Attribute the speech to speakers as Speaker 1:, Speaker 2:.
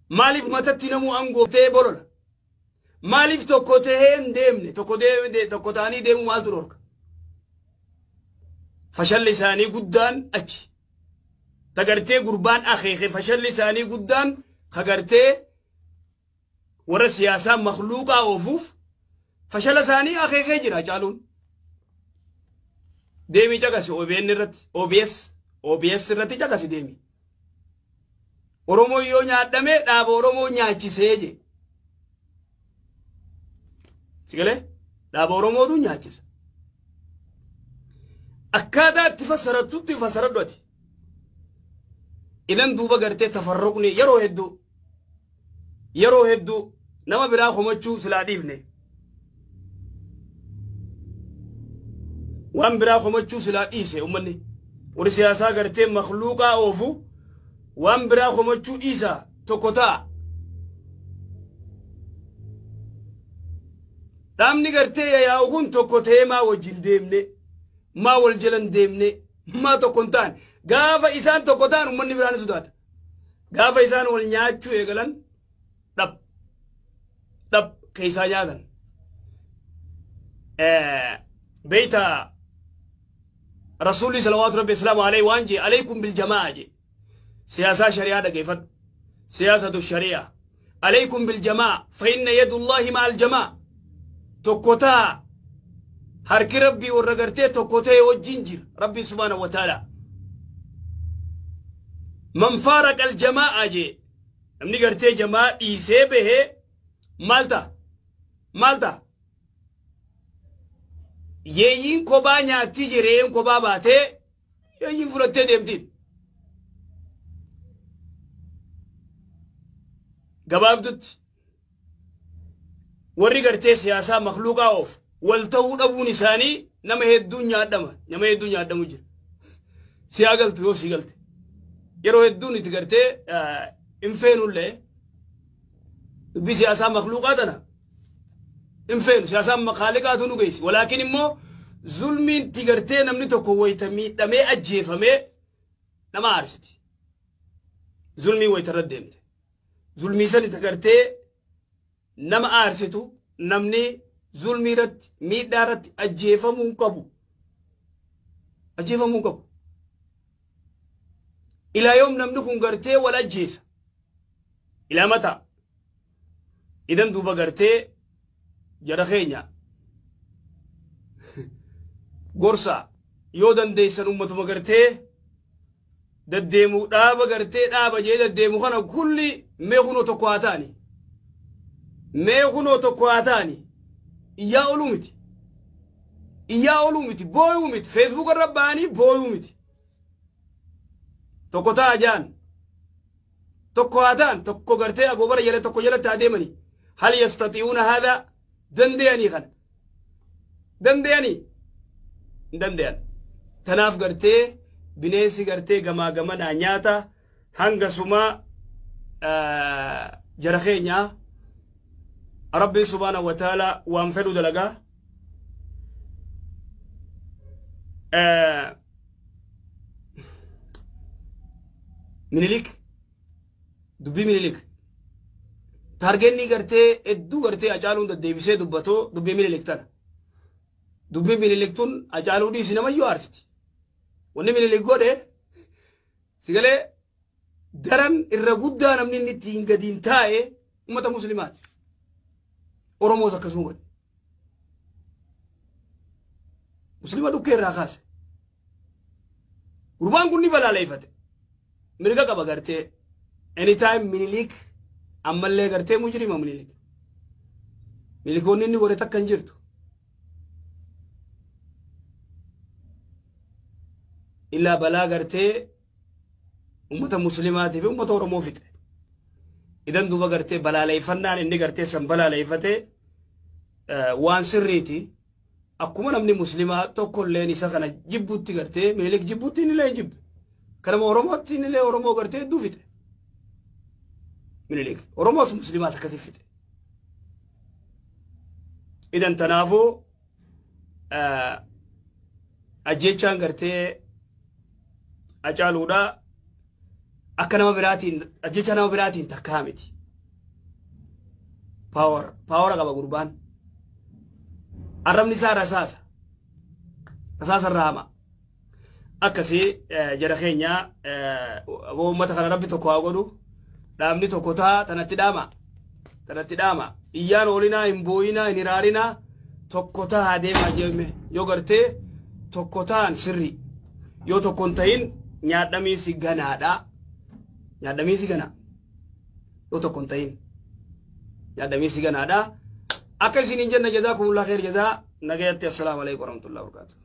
Speaker 1: Maaliif matatti namuu aangoo ta'ee bolola? Maaliif tokko ta'ee hin deemne? Tokko deemne tokko ta'anii deemuu maaltu dhorka? Fashalli isaanii guddaan achi. Tagartee gurbaan akeeke fashalli isaanii guddaan kagartee warra siyaasaa makluuqaa oofuuf fashala isaanii akeekee jira Hacaaluun. Deemii caqasi OBN irratti OBS irratti caqasi deemi. Oromoo yoo nyaadhame dhaaba Oromoo nyaachisee je. Sigalee dhaaba Oromootu nyaachisa. Akkaataa itti fassarattutti fassaradhu ati. Idan duuba gartee tafarruqni yeroo hedduu nama biraa komachuu silaa dhiifne. Waan biraa komachuu silaa dhiise uummanni. Warri siyaasaa gartee makluuqaa oofu waan biraa komachuu dhiisa tokko ta'a. Dhaabni gartee yaa'u kun tokko ta'ee maa wajjin deemne, maa wal jalan deemne, maa tokko hin taane. Gaafa isaan tokko ta'an uummanni biraan sodaata. Gaafa isaan wal nyaachuu eegalan dhab dhab keessaa nyaatan. Beeyta Rasuulli salawaatu rabbi islaamu alayhi waan jee alaykum biljamaa jee. Siyaasaa shari'aa dhageeffadhu. Siyaasatu shari'aa. Alaykum biljamaa fa inna yadullaahi ma'al jamaa. Tokko ta'a. Harki rabbii warra gartee tokko ta'e wajjin jira. Rabbiin subhaanahu wa ta'ala. Man faaraqa aljamaa jee. Namni gartee jamaa dhiisee bahee maal ta'a? Maal ta'a? Yeeyyiin kophaa nyaatti jireen kophaa baatee yeeyyiin fudhattee deemtiin. Gabaabdutti warri gartee siyaasaa makluuqaa oofu wal ta'uu dhabuun isaanii nama hedduun nyaadhama. Nama hedduun nyaadhamu jira. Siyaa galtu yoo sii galte. Yeroo hedduun itti gartee hin feenullee dubbii siyaasaa makluuqaa tana hin feenu. Siyaasaan makaaliqaatu nu geessi. Walaakin immoo zulmiin itti gartee namni tokko wayita miidhamee ajjeefamee nama aarsiti. Zulmii wayita irra deemte. Zulmii san itti gartee nama aarsitu namni zulmii irratti miidhaa irratti ajjeefamuu hin qabu. Ajjeefamuu hin qabu. Ilaa yoom namni kun gartee wal ajjeesa. Ilaa mataa. Idan duuba gartee jara keenya gorsa yoo dandeessan ummatuma gartee daddeemu dhaaba gartee dhaaba jee daddeemu kana kulli mee kunoo tokko haa ta'ani. Mee kunoo tokko haa ta'ani. Iyyaa ooluu miti. Iyyaa ooluu miti. Booyuu miti. Feesbuuk irra ba'anii booyuu miti. Tokko ta'a jaan. Tokko haa ta'an tokko gartee agoobara jala tokko jalatti haa deemani. Hal yastati'uuna haadha danda'anii kana. Danda'anii. Hin danda'an. Tanaaf gartee bineensi gartee gamaa gamanaa nyaata hanga sumaa jara keenyaa Rabbiin subhaanahu wa ta'ala waan fedhu dalagaa. Minilik dubbii Minilik taargenni gartee hedduu gartee Hacaaluun deddeebisee dubbatoo dubbii Minilik tana. Dubbii Minilik tun Hacaaluu dhiisi namayyuu aarsiti. Wanni Minilik godhe sigalee daran irra guddaa namni inni ittiin gadiin taa'e uummata musliimaati. Oromoos akkasuma godhe. Muslima dhukkee irraa kaase. Gurbaan kun ni balaaleffate. Mirga qaba gartee. Anytime Minilik ammallee gartee mujrima Minilik. Minilikoonni inni godhe takka hin jirtu. Illaa balaa gartee uummata muslimaatii fi uummata Oromoo fixe. Idan duuba gartee balaaleffannaan inni gartee san balaaleffate waan sirriiti. Akkuma namni muslimaa tokkolleen isa kana jibbutti gartee Minilik jibbutti inni illee hin jibbe. Kanama Oromootti inni illee Oromoo gartee hedduu fixe. Minilik Oromoos muslimaas akkasii fixe. Idan tanaafuu ajjeechaan gartee Hacaaluudha akka nama biraatiin ajjeechaa nama biraatiin takkaa miti. Power power qaba gurbaan. Arrabni isaa rasaasa. Rasaasa irraa hama. Akkasii jara keenya, uummata kana Rabbi tokko haa godhu. Dhaabni tokko ta'a, tanatti dhaama. Tanatti dhaama. Iyyaan oolinaa, hin booyinaa, hin hiraarinaa, tokko ta'a deemaa jemme. Yoo gartee tokko ta'an sirri. Yoo tokko hin ta'in nyaadhamiinsi ganaadha. Nyaadhamiinsi ganaa. Yoo tokko hin ta'in nyaadhamiinsi ganaadha. Akka isin hin jenne, jazaakumullah khair jazaa, nagayatti. Assalaamu alaikum warahmatullahi wabarakatuh.